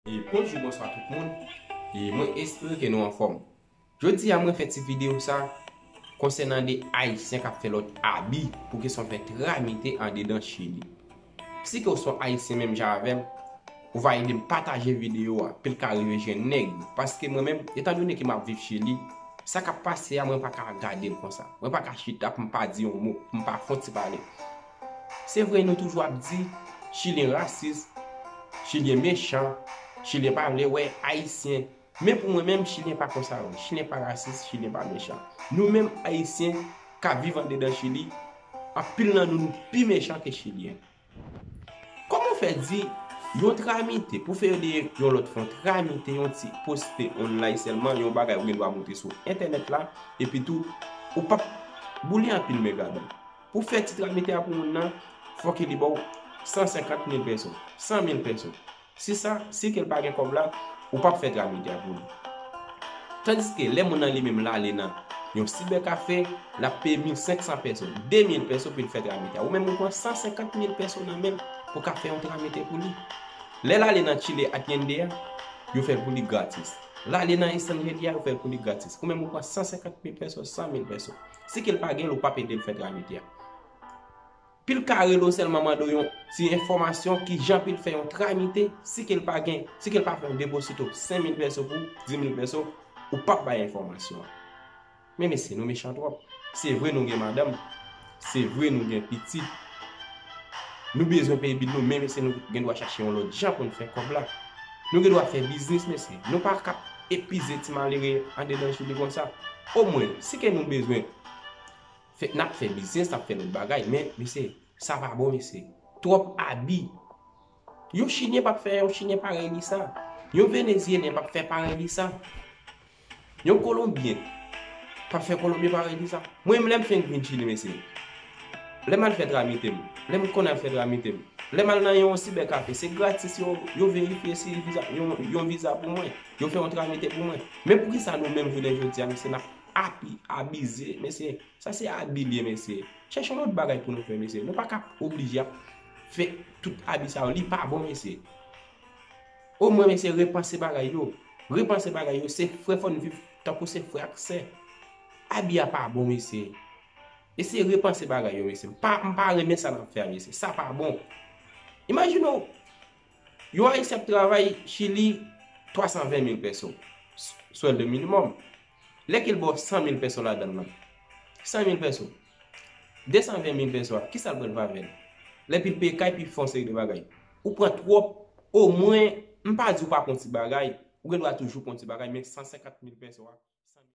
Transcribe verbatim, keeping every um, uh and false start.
E bonjou, bonswa tout moun. E mwen espere ke nou anfòm. Jodi a mwen fè ti videyo sa konsènan de Ayisyen k ap fè lòt abi pou kesyon fè tramite andedan Chili. Si ke w se yon Ayisyen menm jan avè m, ou va ede m pataje videyo a, pou l ka rive jwenn nèg yo. Paske mwen menm, etandone ke m ap viv Chili, sa k ap pase a, mwen pa ka gade l konsa. Mwen pa ka chita pou m pa di yon mo, pou m pa fè yon ti pale. Se vre, nou toujou ap di Chilyen rasis, Chilyen mechan, Chilyen pa vle wè Ayisyen. Men pou mwen menm, Chilyen pa konsa vre. Chilyen pa rasis, Chilyen pa mechan. Nou menm Ayisyen k ap viv andedan Chili, anpil nan nou, nou pi mechan ke Chilyen. Kòman w fè di yon tramite, pou fè ede yon lòt fè yon tramite, yon ti poste online sèlman, yon bagay ou gen dwa montre sou entènèt la, epi tou, ou p ap boule anpil men gadan. Pou fè ti tramite a pou moun nan, fòk li ba w san senkant mil peso, san mil peso. Si sa, si ke l pa gen kòb la, ou p ap fè tramite a pou li. Tandiske lè moun nan li menm l ale nan yon sibèkafe, l ap peye mil senk san peso, de mil peso pou l fè tramite a. Ou menm ou pran san senkant mil peso nan men l pou w ka fè yon tramite pou li. Lè l ale nan Chile Atiende a, yo fè l pou li gratis. L ale nan Estanjeli a, yo fè l pou li gratis. Ou menm ou pran san senkant mil peso, san mil peso. Si ke l pa gen l, ou p ap ede l fè tramite a. Pou l ka rele w sèlman mande w yon ti enfòmasyon, kijan pou l fè yon tramite, si ke l pa gen, si ke l pa fè yon deposito senk mil peso pou w, dis mil peso, ou p ap bay enfòmasyon an. Men mesye, nou mechan twòp. Se vre nou gen madanm, se vre nou gen pitit, nou bezwen peye bil nou, men mesye, nou gen dwa chache yon lòt jan pou n fè kòb la. Nou gen dwa fè biznis, mesye. Nou pa ka epize ti malere andedan Chili konsa. Omwen, si ke nou bezwen fè, n ap fè biznis, n ap fè lòt bagay, men, mesye, sa pa bon, mesye. Twòp abi. Yon Chilyen p ap fè yon Chilyen parèy li sa. Yon Venezyelyen p ap fè parèy li sa. Yon Kolonbyen p ap fè Kolonbyen parèy li sa. Mwen menm, lè m fenk vin Chili, mesye, lè m al fè tramite m, lè m konn al fè tramite m, lè m al nan yon sibèkafe, se gratis yo, yo verifye si viza, yon, yon viza pou mwen, yo fè yon tramite pou mwen. Men poukisa nou menm jounen jodi a, mesye, n ap api, abize, mesye? Sa se abi l ye, mesye. Chèche yon lòt bagay pou nou fè, mesye. Nou pa ka oblije ap fè tout abi sa yo. Li pa bon, mesye. Omwen, mesye, repanse bagay yo. Repanse bagay yo. Se frè, fò n viv tankou se frè ak sè. Abi a pa bon, mesye. Eseye repanse bagay yo, mesye. M pa, m pa renmen sa n ap fè a, mesye. Sa pa bon. Imajine w, yon Ayisyen ap travay Chili, twa san ven mil peso. S-, swèldo minimòm. Lè ke l ba w san mil peso ladan l lan, san mil peso, de san ven mil peso a, kisa l pral fè avè l? Lè pou l peye kay, pou l fè yon seri de bagay. Ou pran twòp, omwen, m pa di w pa pran ti bagay, ou gen dwa toujou pran ti bagay, men san senkant mil peso a,